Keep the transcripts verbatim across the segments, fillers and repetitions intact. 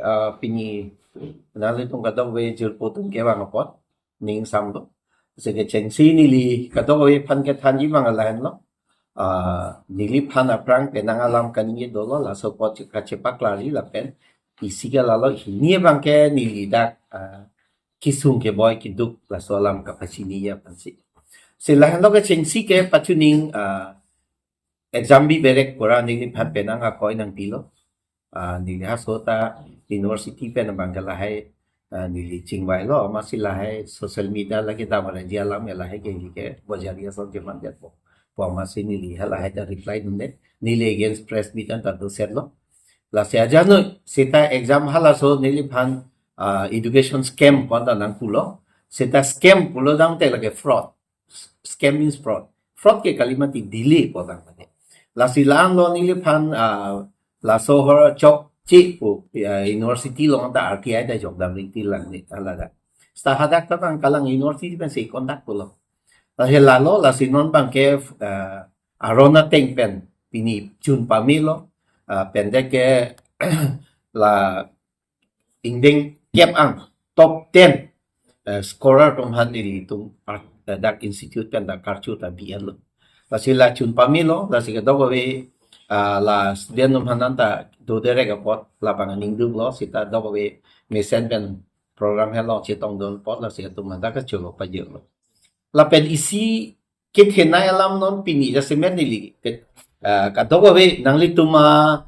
ah, pini nanglitum kadokave jirpo atum kevang apot ning samlo. Lasi kechengsi neli kadokave aphan kethanji abang lahenlo. Ah, neliphan aphrang penang alam kaningje dolo, laso apot che-, kachepaklarji lapen isi ke lalo hini abangke neli dak, ah, kesung keboi keduk laso alam kapachini aphansi. Lasi lahenlo kechengsi ke pachuning, ah, exam bi berek pura neliphan penang akoi nangpilo. Ah, neli haso ta university pen abangke lahai, ah, neli chingvailo, amatsi lahai social media lake damra ji alam ke lahai ke neli ke bojari ason chemanjatpo. Pu amatsi neli halahai ta reply dunde. Neli against press meet anta dosetlo. Lasi aja no seta exam halaso neliphan, ah, education scam pu anta nangpulo. Seta scam pulo tangte lake fraud. Scam means fraud. Fraud ke kali mati delay pu tang mati. Lasi la-anlo neliphan, ah, laso ahormu chokche pu, ah, university along ta R T I ta jokdam ri ti lang ni alada. Seta hadak ta tang kalang university pensi conduct pulo. Lahai lalo lasi non abangke, ah, aron ateng pen pini chun pamelo, ah, pendet ke la ingdeng kep ang top ten, eh, scorer atum aphan nelitum ar-, eh, dak institute pen dak karchu ta bi-enlo. Lasi la chun pamelo, lasi kadokave, ah, la student atum aphan anta doderek apot labang ningduklo, seta dokave mesen pen program helo chetongdun apot, lasi atum anta kacholo pajirlo. Lapen isi kethenei alam non pini jasemet neli ke, ah, kadokave nanglitum a,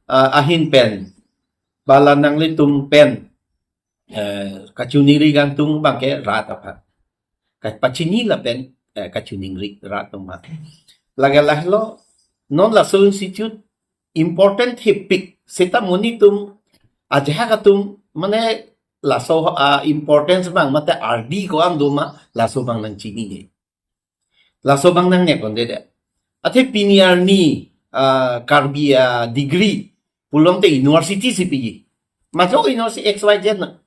ah, ahin pen, ba la nanglitum pen, eh, kachiningri kangtung abangke rat aphan. Kapachini lapen, eh, kachiningri rat atum aphan. Lake lahelo non laso institute important thepik seta monit atum ajahak atum mane laso, ah, importance abang mate ardi ko-an doma laso abang nangchinine. Laso abang nangnep pondedet. Athe pini arni, ah, Karbi, ah, degree pulote university si piji. Majok university X Y Z na.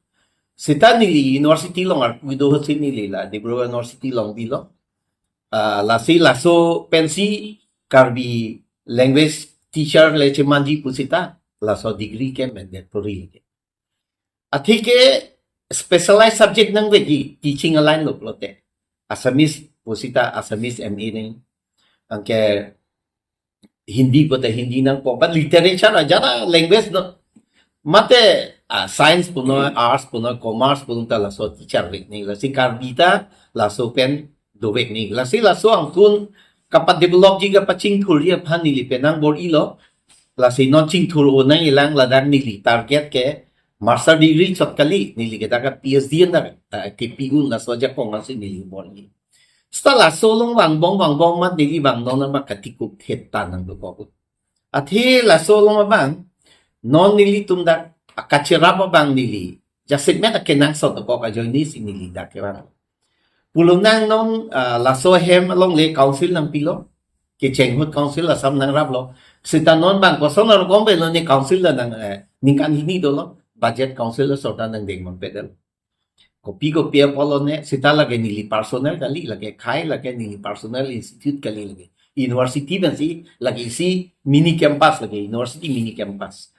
Seta neli university along arpu do si neli la Dibrugarh University along bilo. Ah, lasi laso pensi Karbi language teacher le chemanji pu seta laso degree ke mandatory. Athe ke specialized subject nangveji teaching aline lo pulote. Assamese pu seta Assamese M A nang. Anke Hindi pulote Hindi nangpo. But literature ajat a language no. Mate, ah, science punoi, arts punoi, commerce punoi ta laso teacher vek nangji. Lasi Karbi ta laso pen dovek nangji. Lasi laso angkun kapadevelopji kapachingthurji aphan neli penang bor-ilo. Lasi non chingthur-o nangjilang ladak neli target ke master degree chot kali, neli ke dak P H D anta, ah, kepi un laso ajakong ansi neli bor-i. Seta laso along vangbom vangbom amat neli abang non abang katikuk thet ta nangdokok. Athe laso along abang non nelitum dak akacherap abang neli jasemet akenangsot dokok ajoine si neli dak kevang. Pulo nang non, ah, laso ahem along le council nangpilo. Kecheng ahut council asam nangraplo. Seta non abang koson arokom belo ne council la nang, eh, ningkan hini dolo. Budget council la sorta nangdeng man pedal. Kopi kopi apot lone, seta lake neli personal kali, lake khei, lake neli personal institute kali lake. University pensi, lake isi mini campus lake, university mini campus.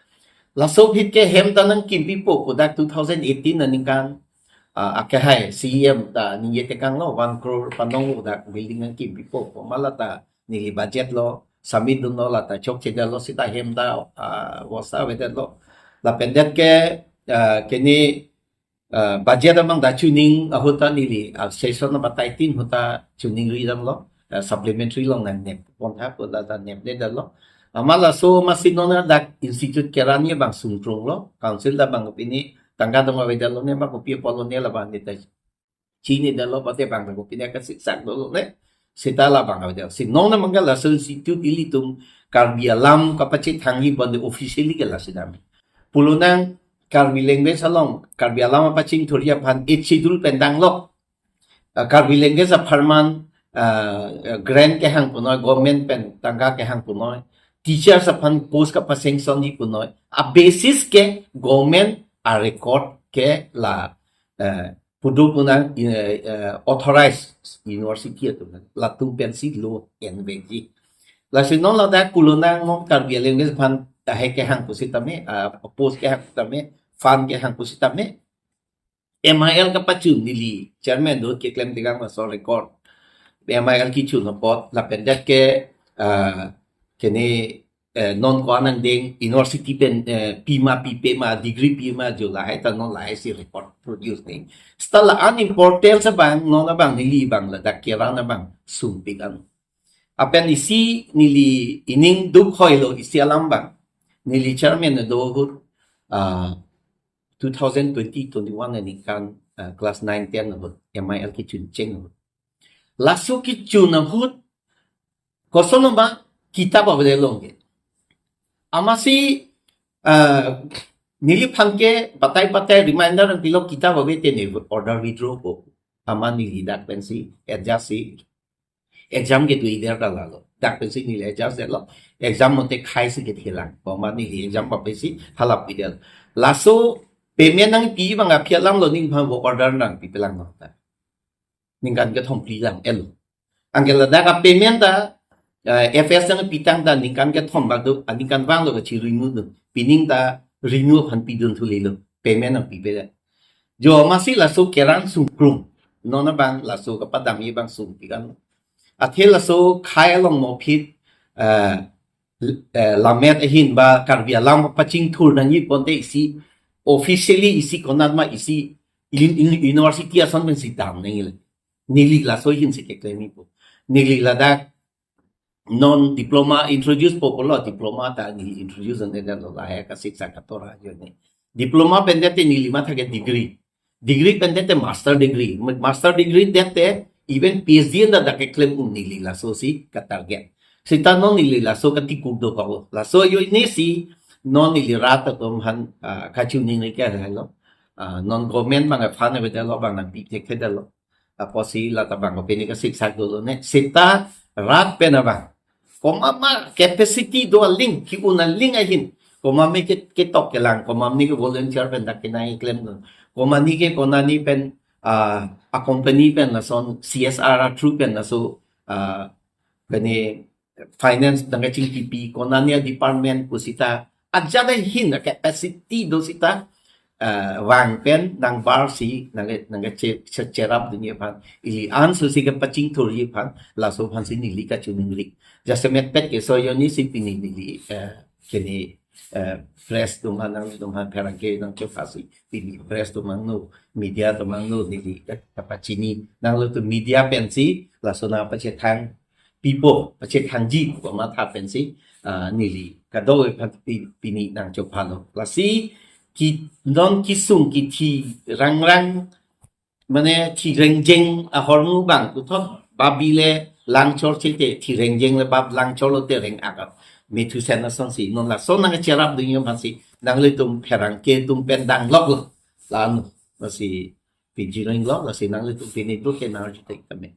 Laso aphi ke hem ta nangkimpipo pu dak two thousand eighteen aningkan, ah, akehai C E M ta ningje tekanglo, one crore panong lo dak building nangkimpipo pu. Amat lata neli budget lo, submit dunlo lata chokchedetlo seta hem ta, ah, bosta avedetlo. Lapen det ke, ah, kene, ah, budget abang ta chuning ahut ta neli, ah, session number thirteen ahut ta chuningri damlo, ah, supplementary along nangnep pon tha pu lata nepnedetlo. Amat laso amatsi non dak institute kerani abang sungtrunglo, council ta abang pini tangka dong avedetlo ne abang kopi apot lone labang ne ta chinidetlo pute abang ta kopi ne kasiksak dolo ne. Seta labang avedetlo. Si non abang ke laso institute ilitum Karbi alam kapachethangji bande officially ke lasi dam. Pulo nang Karbi language along, Karbi alam apachingthurji aphan Eighth Schedule pen danglo. Ah, Karbi language apharman, ah, grant kehang punoi, government pen tangka kehang punoi, teachers aphan post kapasanctionji punoi. A basis ke government a record ke la, eh, pudu punang, eh, eh, authorized university atum latum pensi lo envekji. Lasi non ladak pulo nang non Karbi language aphan tahai kehang pusitame, ah, post kehang pusitame, fund kehang pusitame, M I L kapachun neli chairman do keklem tegang laso record. M I L kechun apot lapen det ke, ah, kene, eh, non ko-an angdeng university pen, eh, pima pipe ma degree pima jo lahai ta non lahai si record produce ni. Seta la-an importance abang non abang neli abang ladak Keran abang sumpik an. Lapen isi neli ining duk hoilo isi alam abang. Neli chairman do ahut, ah, two thousand twenty twenty-one aningkan, ah, class nine ten ahut M I L kechun cheng ahut. Laso kechun ahut koson ma kitap avedetlo ke. Amatsi, ah, neliphan ke patai patai reminder nangpilo, kitap ave te ne order withdraw po. Amat neli dak pensi adjust si exam ke dui der ta lalo. Dak pensi neli adjust detlo. Exam mate khai si kethelang. Komat neli exam pape si halap pidel. Laso payment nangpi abang aphi alamlo, neliphan work order nangpipelang lo ta. Ningkan kethom phli lang elo. Anke ladak a-payment ta, eh, F S nangpitang ta ningkan kethom bak do, aningkanvang lo kachi renew do. Pining ta renew aphan pidun thulelo. Payment nangpipe ta. Jo amatsi laso Keran sungkrung. Non abang laso kapadamji abang sumpik an. Athe laso khai along mo phit, eh, eh, lammet ahin ba Karbi alam pachingthur nangji ponte isi officially isi konat ma isi in, in, university ason pensi dam nangji le. Neli laso ahin si keklem ipo. Neli ladak non diploma introduce po pulo, diploma ta neli introduce nangdetlo lahai kasiksak katora ajoine. Diploma pen det te neli matha ke degree. Degree pen det te master degree. Master degree det te even P H D anta dak keklem un neli laso si ka-target. Seta non neli laso katikuk dokoklo. Laso ajoine si non neli rat atum aphan, ah, kachiningri ke helo. Ah, non government abang fund avedetlo abang nangpi thekthedetlo. Apotsi lata abang pini kasiksak dolo ne. Seta rat pen abang komat ma capacity do aling, ke-un aling ahin. Komat ma ke, ketok kelang, komat ma ke volunteer pen dak kenang keklem dun. Komat ma ke konani pen, ah, a-company pen lason C S R a-through pen laso, ah, kene finance nangkachingkipi, konani a-department pusita ajat ahin a-capacity do sita, eh, vang pen nangbar si nang, nangkache, che, cherapdunji aphan, ili an susi kepachingthurji aphan, laso aphansi neli kachiningri. Jasemet pet ke so ajoine si pini neli, eh, kene, eh, press atum aphan nangtum aphan pherangke nangchopha si pini press atum angno, media atum angno neli ka, kapachini. Nanglitum media pensi laso nangpachethang pipo, pachethangji pu amatha pensi, ah, neli kadokave aphan pi, pini nangchophalo. Lasi ke, non kesung kethi rangrang, mane thi rengjeng ahormu abang puthot, bap bi le langchor chete, thi rengjeng le bap langchor lote reng-ak. Methusen asonsi non laso nangcherapdunji aphansi nanglitum pherangke atum pen dangloklo. Lan lasi piji renglo, lasi nanglitum pini duk ke nang arju thek tame.